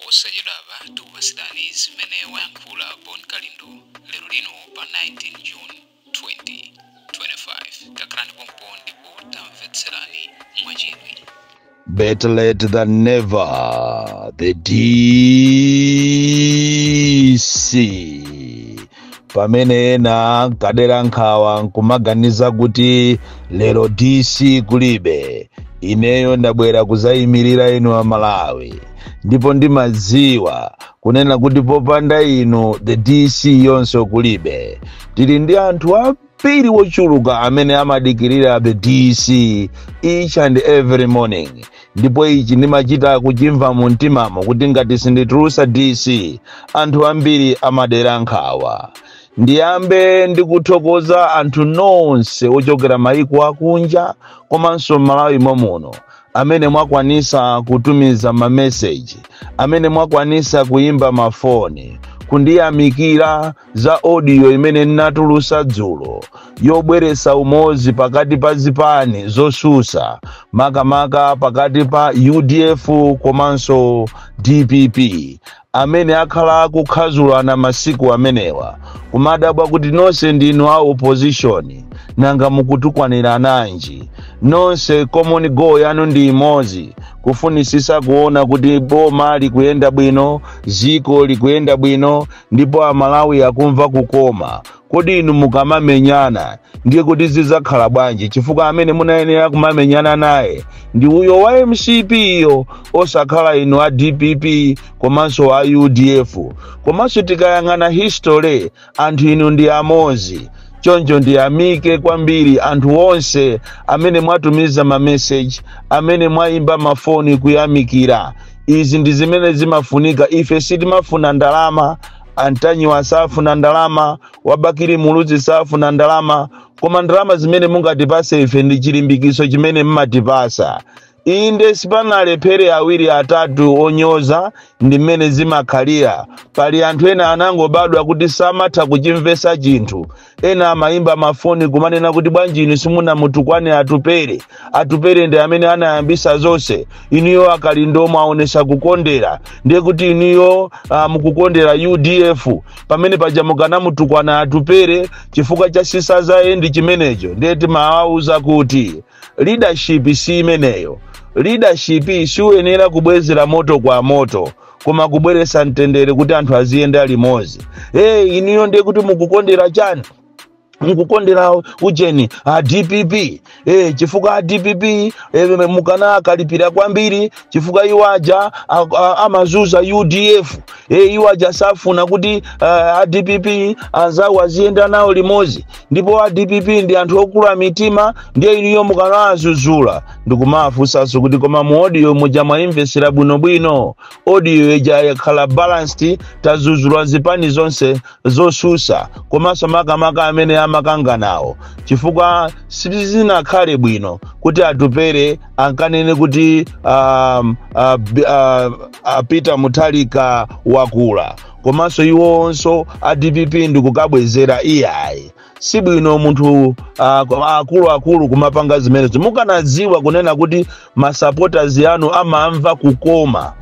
Posachedwapa tikupasirani zimene wayankhula Bon Kalindo lero lino pa 19 June 2025. Takhalani pompo ndipo tamvetserani mwachidwi. Better late than never. The DC. Pamene ena ankadera nkhawa nkumaganiza kuti lero DC kulibe, ineyo ndabwera kuzayimirira inu a Malawi, ndipo ndimadziwa kunena kuti popanda inu the DC yonse kulibe. Tili ndi anthu ambiri wochuluka amene amadikirira the DC each and every morning, ndipo ichi ndimachita kuchimva mu mtimamo kuti ngati sinditulusa DC, anthu ambiri amadera nkhawa. Ndiyambe ndikuthokoza anthu nonse ochokera maiko akunja komanso Malawi momuno amene mwakwanisa kutumiza mameseji, amene mwakwanisa kuyimba mafoni kundiyamikira za audio imene ndinatulusa dzulo yobweresa umodzi pakati pa zipani zosusa, makamaka pakati pa UDF komanso DPP, amene akhala akukhazulana masiku amenewa, kumadabwa kuti nonse ndinu a opposition, nanga mukutukwanira nanji? Nonse common goal yanu ndi imodzi, kufunisisa kuona kuti boma likuyenda bwino, ziko likuyenda bwino, ndipo Amalawi akumva kukoma. Kodi inu mukamamenyana ndiye kuti zidzakhala bwanji? Chifukwa amene munayenera kumamenyana naye ndi uyo wa MCP iyo, osakhala inu a DPP komanso a UDF. Komanso tikayang'ana history, anthu inu ndi amozi. Choncho ndiyamike kwambiri anthu onse amene mwatumiza mameseji, amene mwayimba mafoni kuyamikira. Izi ndi zimene zimafunika. Ife sitimafuna ndalama, Antanyiwa safuna ndalama, Wabakiri Muluzi safuna ndalama, koma ndalama zimene mungatipase ife ndi chilimbikiso chimene mmatipasa. Inde, sipanalephere awiri atatu onyoza, ndi mmene zimakhalira. Pali anthu ena anangobadwa kuti samatha kuchimvesa chinthu. Ena amayimba mafoni kumanena kuti, "Bwanji inu simunamutukwane Atupere? Atupere ndi amene anayambisa zonse. Inuyo Akalindo mwaonesa kukondera, ndiye kuti inuyo mukukondera UDF. Pamene paja mukanamutukwana Atupere chifukwa cha sisazaye ndi chimenecho." Ndiye timawauza kuti leadership si imeneyo. Leadership siuyenera kubwezera moto kwa moto, koma kubweresa mtendere kuti anthu aziyenda limodzi. Hey, inuyo ndiye kuti mukukondera chani? Mukukondera ujeni a DPP, chifukwa a DPP mukana akalipira kwambiri, chifukwa iwo aja amazuza UDF. Iwo aja safuna kuti a DPP anzawo aziyenda nawo limodzi, ndipo a DPP ndi anthu okula mitima, ndiye inuyo mukanawazuzula. Ndikumafunsanso kuti, koma mu audio muja mwayimvesera bwinobwino? Audio ija yakhala balanced, tazuzula zipani zonse zosusa komanso makamaka amene amakanganawo, chifukwa sizinakhale bwino kuti Atupere ankanene kuti Peter Mutharika wakula, komanso iwonso a DPP ndikukabwezera. Iyayi, sibwino munthu akuluakulu kumapanga zimenezo. Mukanadziwa kunena kuti masupporters anu amamva kukoma,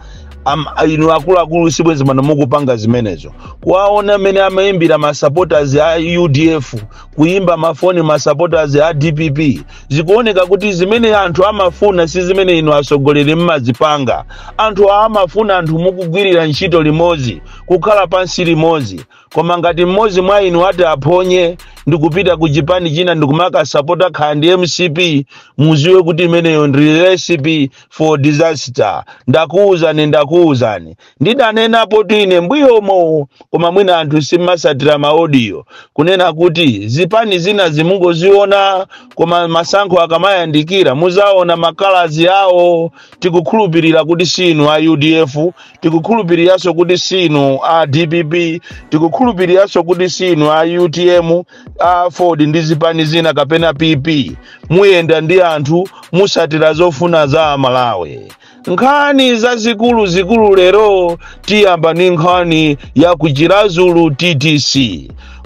inu akuluakulu sibwenzi pano mukupanga zimenezo. Kuwaona mmene amayimbira masupporters a UDF, kuyimba mafoni masupporters a DPP, zikuoneka kuti zimene anthu amafuna si zimene inu atsogoleri mmazipanga. Anthu amafuna anthu mukugwirira ntchito limodzi, kukhala pansi limodzi. Koma ngati mmodzi mwa inu ati aphonye ndikupita ku chipani china ndikumakasapota khala ndi MCP, muziwe kuti imeneyo ndi recipe for disaster. Ndakuwuzani, ndakuwuzani, ndidanenapo tine mbuyomo, koma mwina anthu simmasatira maaudio, kunena kuti zipani zina zimungoziona, koma masankho akamayandikira muzaona makalazi awo. Tikukhulupirira kuti sinu a UDF, tikukhulupiriranso kuti sinu a DPP, tikukhulupiriranso kuti sinu a UTM, a Ford ndi zipani zina kapena PP. Muyenda ndi anthu, musatira zofuna za Amalawi. Nkhani zazikulu zikulu lero, tiyamba ndi nkhani ya ku Chiradzulu TTC,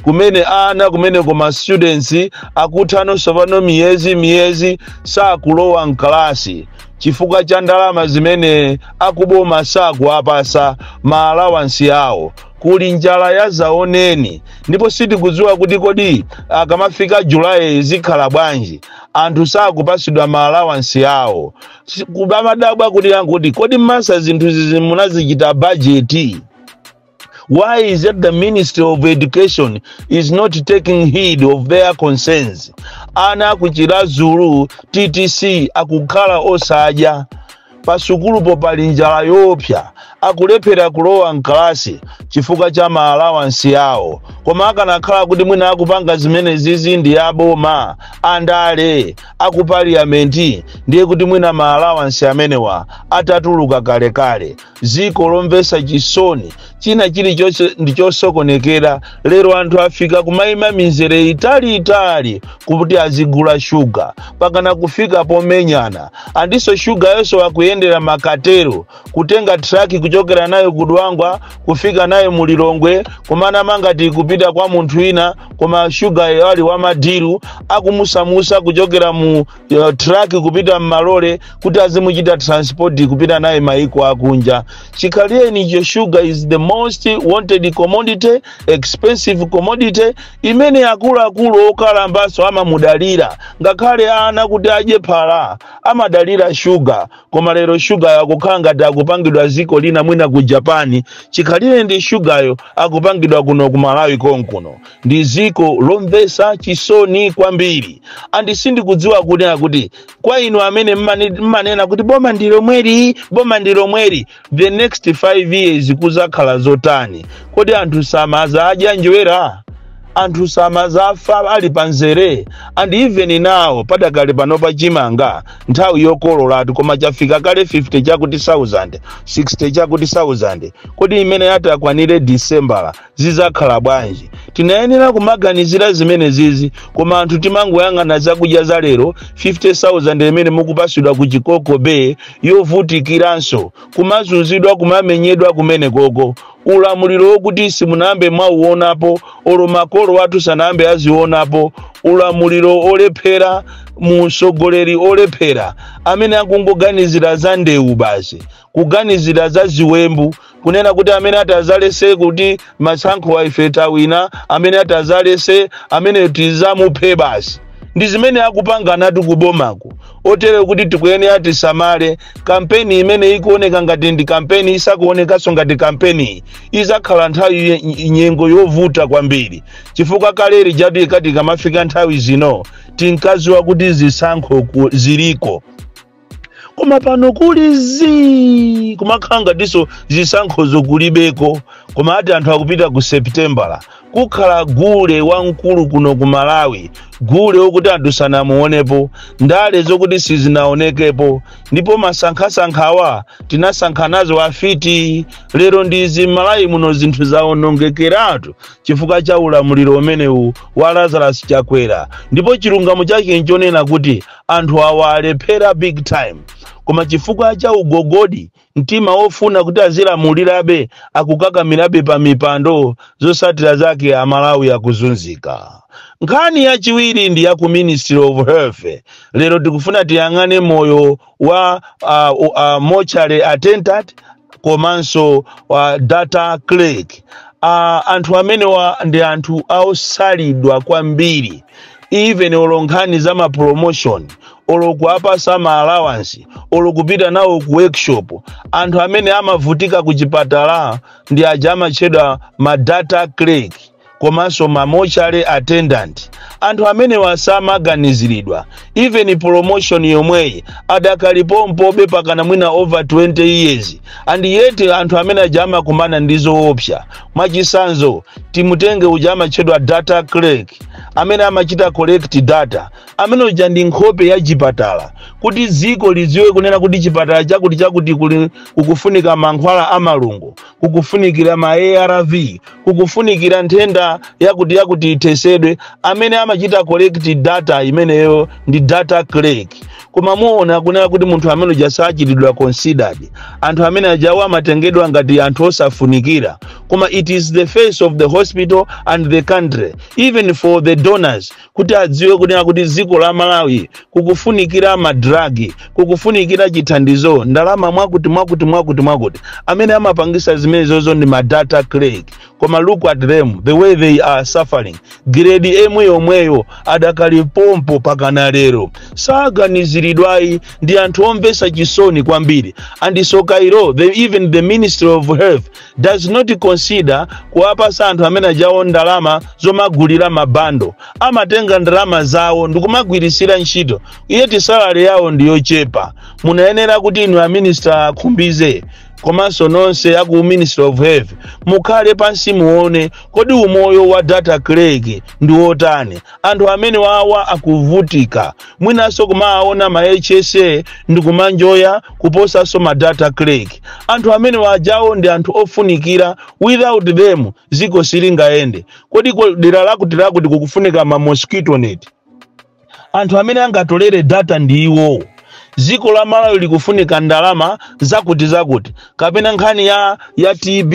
kumene ana kumene koma students akuthanonso pano miyezi miyezi sakulowa mkalasi. Chifukwa cha ndalama zimene akuboma sakuapasa, ma allowance awo. Kuli njala ya zaoneni, ndipo sitikudziwa kuti kodi akamafika Julayi zikhala bwanji. Anthu sakupasidwa ma allowance awo. Kubamadabwa kuti yankuti kodi masa zinthu zizi munazichita budget? Why is it the Ministry of Education is not taking heed of their concerns? Ana ku Chiradzulu TTC akukhala osadya. Pasukulupo pali njala yoopsa, akulephera kulowa mkalasi chifukwa cha ma allowance yawo. Koma akanakhala kuti mwina akupanga zimene zizi ndi aboma, andale aku parliament, ndiye kuti mwina ma allowance amenewa atatuluka kalekale. Ziko lomvetsa chisoni, china chilichonse ndi chosokonekera. Lero anthu afika kumayima mizere italiitali kuti azigula shuga, pakana kufika pomenyana. Andiso shuga yonso akuyendera makatero, kutenga truck kuchokera nayo kudwangwa kufika nayo mulilongwe, kumana mangati kupita kwa munthu wina, koma shuga ali wamadiru, akumusamusa kuchokera mu truck kupita mmalole kuti azimuchita transport kupita naye maiko akunja. Chikhaliyeni icho, sugar is the most wanted commodity, expensive commodity imene akuluakulu okalambanso amamudalira, ngakhale ana kuti adye phala amadalira shuga. Koma lero shugayo akukhala ngati akupangidwa ziko lina, mwina ku Japan. Chikhalire ndi shugayo akupangidwa kuno ku Malawi konkuno. Ndi ziko lomvetsa chisoni kwambiri. And sindikudziwa kunena kuti kwa inu amene mmanena kuti boma ndi lomweri, boma ndi lomweri, the next 5 years kuzakhala zotani? Kodi anthu samazadya njwera? Anthu samazafa ali panzere? And even now, padakali pano pachimanga nthawi yokololatu, koma chafika kale 50 chakuti 1000, 60 chakuti 1000. Kodi imene yatakwanire Disembala zizakhala bwanji? Tinayenera kumaganizira zimene zizi, koma anthu timangoyang'ana zakudya za lero. 50,000 imene mukupasidwa ku Chikoko Bay, yovutikiranso, kumazunzidwa, kumamenyedwa kumene koko. Ulamuliro wokuti simunayambe mwauonapo, olo makolo athu sanayambe azionapo. Ulamuliro olephera, mtsogoleri olephera amene akungoganizira za ndewu basi, kuganizira za ziwembu, kunena kuti amene atazalese kuti masankho ife tawina, amene atazalese amene tizamuphe basi. Ndi zimene akupanga natu kubomako. Otere kuti tikuyenera tisamale. Kampeni imene ikuoneka ngati ndi kampeni, isakuonekanso ngati kampeni, izakhala nthawi nyengo yovuta kwambiri, chifukwa kaleri jatu ikati ikamafika nthawi zino tinkaziwa kuti zisankho ziliko, koma pano kuli zii, kumakhala ngatinso zisankhozo kulibeko. Koma ati anthu akupita ku Seputembala, kukhala gule wamkulu kuno ku Malawi, gule wokuti anthu sanamuonepo, ndale zokuti sizinaonekepo. Ndipo masankhasankhawa tinasankha nazo afiti. Lero ndizi Malawi muno zinthu zawonongekeratu chifukwa cha ulamuliro umenewu wa Lazarus Chakwera. Ndipo chilungamo chake nchonena kuti anthu awa alephera big time, koma chifukwa cha ugogodi, mtima wofuna kuti azilamulirabe, akukakamirabe pa mipando. Zosatira zake Amalawi akuzunzika. Nkhani yachiwiri ndi ya ku Ministry of Health. Lero tikufuna tiyang'ane moyo wa mortuary attendant komanso data clerk. Anthu amenewa ndi anthu osalidwa kwambiri. Even olo nkhani za ma promotion, olo kuapasa ma allowance, olo kupita nawo ku workshop, anthu amene amavutika ku chipatala ndi aja amatchedwa ma data clerk komanso ma mortuary attendant. Anthu amenewa samaganiziridwa. Even promotion yomweyi adakalipompobe pakana mwina over 20 years, and yet anthu amene aja amakumana ndi zoopsa. Mwachisanzo, timutenge uja amatchedwa data clerk amene amachita collect data. Amene uja ndi nkhope ya chipatala, kuti dziko lidziwe kunena kuti chipatala chakuti chakuti kuli kukufunika mankhwala amalungo, kukufunikira ma ARV, kukufunikira nthenda yakuti yakuti ithesedwe. Amene amachita collect data imeneyo ndi data clerk. Koma muona kunena kuti munthu amene uja sachitidwa considered. Anthu amene ajawo amatengedwa ngati anthu osafunikira. Koma it is the face of the hospital and the country, even for the donors, kuti adziwe kunena kuti dziko la Malawi kukufunikira ma drugs, kukufunikira chithandizo, ndalama mwakuti mwakuti mwakuti mwakuti. Amene amapangisa zimenezozo ndi ma data clerk. Koma look at them, the way they are suffering. Grade M yomweyo adakali pompo pakana lero, saganiziridwayi. Ndi anthu omvetsa chisoni kwambiri. And so kairo even the Ministry of Health does not consider kuwapasa anthu amene ajawo ndalama zomagulira mabando. Amatenga ndalama zawo ndikumagwirisira ntchito, yet salary yawo ndiyochepa. Munayenera kuti inu a Minister akhumbize komanso nonse aku Ministry of Health mukhale pansi, muone kodi umoyo wa data clerk ndi wotani. Anthu amene wawa akuvutika, mwinanso kumaona ma HSA ndi kumanjoya kuposanso ma data clerk. Anthu amene wajawo ndi anthu ofunikira. Without them ziko silingayende. Kodi dera lakuti lakuti kukufunika ma mosquito net, anthu amene angatolere data ndi iwowo. Dziko la Malawi likufunika ndalama zakuti zakuti, kapena nkhani ya TB,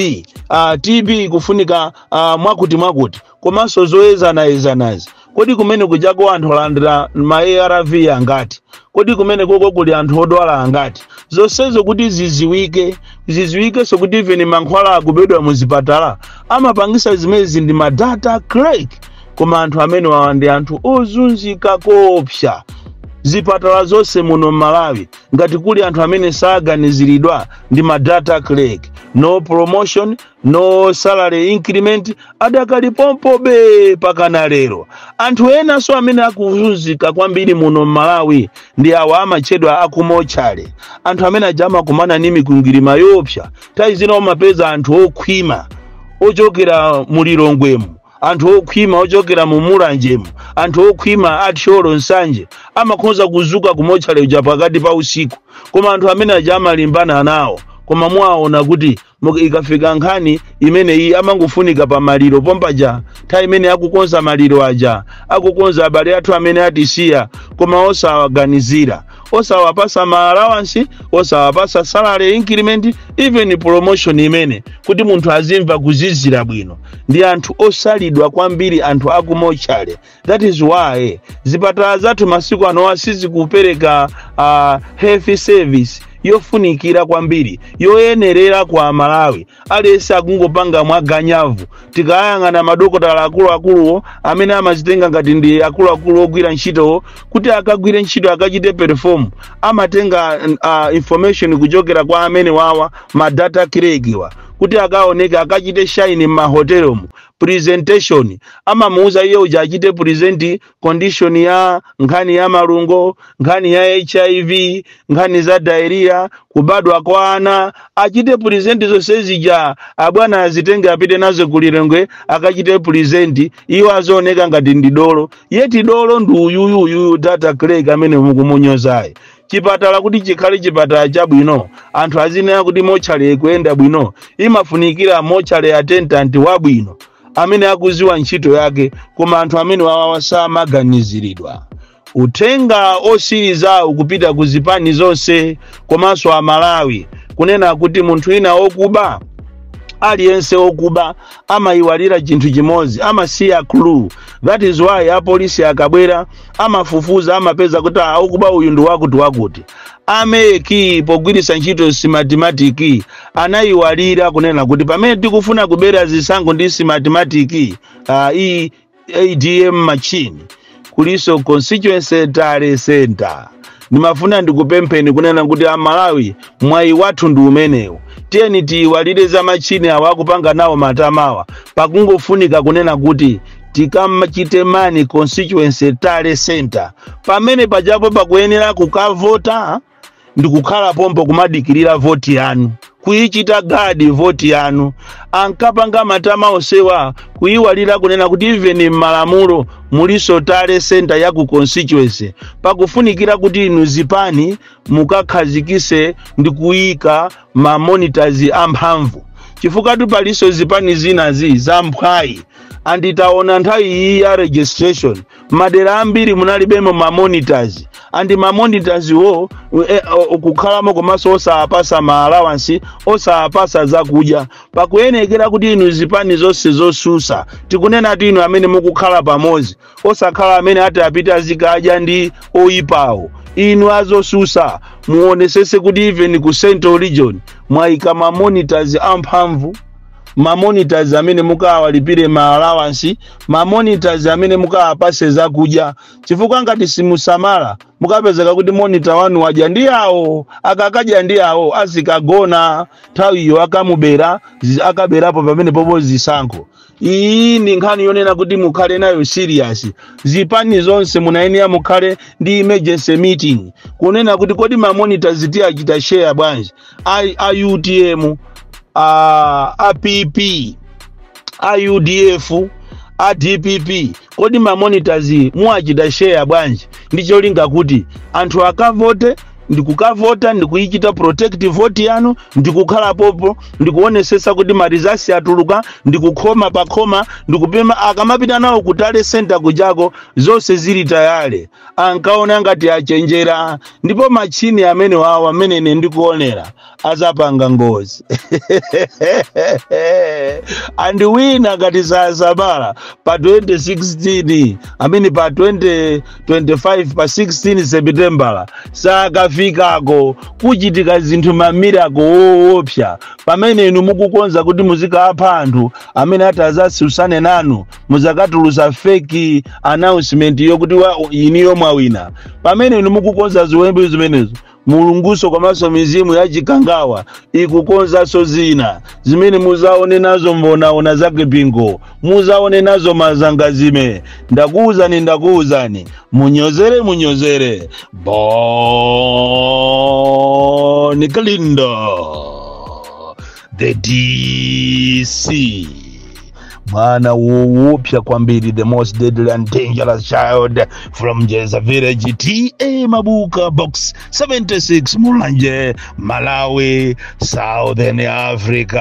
TB ikufunika mwakuti mwakuti, komanso zoyezanayezanazi. Kodi kumene kujako anthu alandira ma ARV angati? Kodi kumene koko kuli anthu odwala angati? Zonsezo kuti ziziwike, ziziwikenso kuti even mankhwala akubedwa muzipatala. Amapangisa zimenezi ndi ma data clerk. Koma anthu amene wawa ndi anthu ozunzika koopsa. Zipatala zonse muno m'Malawi, ngati kuli anthu amene saganiziridwa ndi ma data clerk. No promotion, no salary increment, adakali pompobe pakana lero. Anthu enanso amene akuzunzika kwambiri muno m'Malawi ndi awa amatchedwa akumochale. Anthu amene aja amakumana ndi mikwingwirima yoopsa. Nthawi zina umapeza anthu okhwima ochokera mulilongwemo, anthu okhwima ochokera mu Mulanjemo, anthu okhwima athyolo, Nsanje, amakhoza kuzuka kumotchale uja pakati pa usiku. Koma anthu amene aja amalimbana nawo. Koma mwaona kuti ikafika nkhani imeneyi, amangofunika pa maliro pompaja, nthawi imene akukonza maliro aja, akukonza abale athu amene atisiya, koma osawaganizira, osawapasa ma allowance, osawapasa salary increment, even promotion imene kuti munthu azimva kuzizira bwino. Ndi anthu osalidwa kwambiri, anthu akumochale. That is why zipatala zathu masiku ano sizikupereka health service yofunikira kwambiri, yoyenerera kwa Malawi. Aliyense akungopanga mwaganyavu. Tikayang'ana madokotala akuluakuluwo amene amazitenga ngati ndi akuluakulu ogwira ntchitowo, kuti akagwire ntchito, akachite perform, amatenga information kuchokera kwa amene wawa ma data clerk wa, kuti akaoneke, akachite shine m'mahotelomu. Presentation amamuuza iye uja achite present condition ya nkhani ya malungo, nkhani ya HIV, nkhani za diarrhea, kubadwa kwa ana. Achite present zonse zija, abwana azitenge apite nazo kulilongwe akachite present. Iwo azioneka ngati ndi dolo, yet dolo ndi uyuyu, uyuyu data clerk amene mukumunyozayi. Chipatala kuti chikhale chipatala chabwino, anthu azinena kuti mochale ikuyenda bwino, imafunikira mortuary attendant wabwino amene akuziwa ntchito yake. Koma anthu amene wawawa samaganiziridwa. Uthenga osirizawu kupita ku zipani zonse komanso Amalawi, kunena kuti munthu wina wokuba, aliyense wokuba amayiwalira chinthu chimodzi, amasiya clue. That is why apolisi akabwera amafufuza, amapeza kuti akuba uyu ndi wakuti wakuti. A MEC pogwiritsa ntchito Smartmatic anayiwalira kunena kuti pamene tikufuna kubera zisankho ndi Smartmatic, EDM machine, kuliso constituency tally center. Ndimafuna ndikupempheni kunena kuti Amalawi, mwayi wathu ndi umenewu. Tiyeni tiyiwalire za machine awo akupanga nawo matamawa. Pakungofunika kunena kuti tikamachite man constituency tally center. Pamene pajapo pakuyenera kukavota ndikukhala pompo kumadikirira voti yanu, kuyichita guard voti yanu. Ankapanga matama onsewa kuyiwalira kunena kuti even m'malamulo muliso tally center ya ku constituency. Pakufunikira kuti inu zipani mukakhazikise ndi kuyika ma monitors amphamvu, chifukwa palinso zipani zinazi zamphwayi. And taona nthawi iyi ya registration, madera ambiri munalibemo ma monitors, and ma monitors wo kukhalamo komanso osapasa ma allowance, osapasa zakudya. Pakuyenekera kuti inu zipani zonse zosusa, tikunena kuti inu amene mukukhala pamodzi, osakhala amene ati apite azikadya ndi oyipawo. Inu azosusa, muonesese kuti even ku Central Region mwayika ma monitors amphamvu, ma monitors amene mukawalipire ma allowance, ma monitors amene mukawapase zakudya, chifukwa ngati simusamala mukapezeka kuti monitor wanu wadya ndi awo. Akakadya ndi awo, azikagona, nthawiyo akamubera, akaberapo pamene popo zisankho. Iyi ndi nkhani yonena kuti mukhale nayo serious. Zipani zonse munayenera mukhale ndi emergency meeting kunena kuti kodi ma monitors tiyachita share bwanji? A UTM, a PP, a UDF, a DPP, kodi ma monitors muwachita share bwanji, ndi cholinga kuti anthu akavote, ndikukavota, ndikuyichita protect vote yanu, ndikukhala popo, ndikuonesesa kuti ma results atuluka, ndikukhoma pakhoma, ndikupima akamapita nawo ku tally center kujako, zonse zili tayale. Ankaona ngati achenjera, ndipo machini amene wawo amene ine ndikuonera azapanga ngozi. And wina ngati sasamala pa 2016 amene pa 2025 pa 16 Sepitembala sakafikako, kuchitika zinthu, ma miracle woopsa, pamene inu mukukonza kuti muzikapha anthu amene ati azasusane nanu, muzakatulusa fake announcement yokuti iniyo mwawina. Pamene inu mukukonza ziwembu zimenezo, Mulunguso komanso mizimu ya Chikangawa ikukonzanso zina zimene muzaone nazo mbonaona zake pingo, muzaone nazo mazangazime. Ndakuwuzani, ndakuwuzani, munyozere, munyozere. Bon Kalindo, the DC, mwana woopsa kwambiri, the most deadly and dangerous child from Jeza Village, TA Mabuka, Box 76, Mulanje, Malawi, Southern Africa.